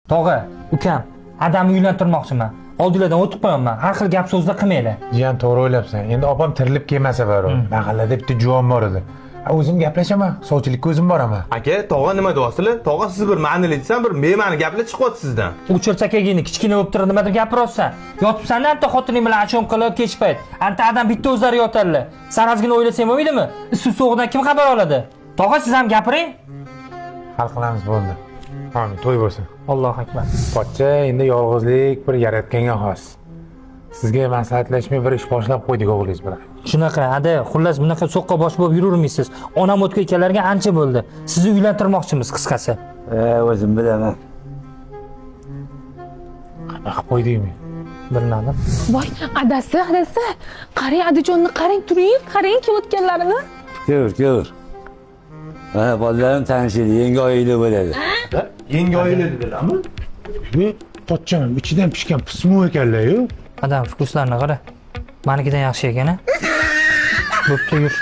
Tog'a, ukam, adamni uylantirmoqchiman. Oldinglardan o'tib qo'yaman. Har xil gap so'zlar qilmanglar. Jiyan, to'g'ri o'ylabsan. Endi opam tirilib kelmasa baribir. Mahallada bitta juvon bor edi. Ha, o'zim gaplashaman, sovchilikka o'zim boraman. Aka, tog'a, nima deyapsizlar? Tog'a, siz bir ma'nili desam, bir bema'ni gaplar chiqyapti sizdan. U cho'rchakagini kichkina bo'lib turib nimadir gapiryapsan. Yotibsan anta xotining bilan achom qilib kech payt. Anta adam bitta o'zlari yotadilar. San ozgina o'ylasang bo'lmaydimi? Issiq sovuqdan kim xabar oladi? Tog'a, siz ham gapiring. Hal qilamiz, bo'ldi. Amin, to'y bo'lsin. Allohu akbar. Pochcha, endi yolg'izlik bir yaratganga xos. Sizga maslahatlashmay bir ish boshlab qo'ydik o'g'lingiz bilan. Shunaqa, ada, xullas bunaqa so'qqa bosh bo'lib yuravermaysiz. Onam o'tga ekanlarga ancha bo'ldi. Sizni uylantirmoqchimiz qisqasi. O'zim bilaman. Qanaqa qilib qo'ydikmi? Bilmadim. Voy, adasi, adasi, qarang, adajonni qarang, turing, qarang kelayotganlarini. Ko'r, ko'r. Mana bolalarim tanishadi, yangi oila bo'ladi. Yangi oila dedilarmi? Bu pochcham ichidan pishgan pismo ekanlar-yu. Adam, вкус larini qara. Manikidan yaxshi ekan, a? Bo'pti, yur.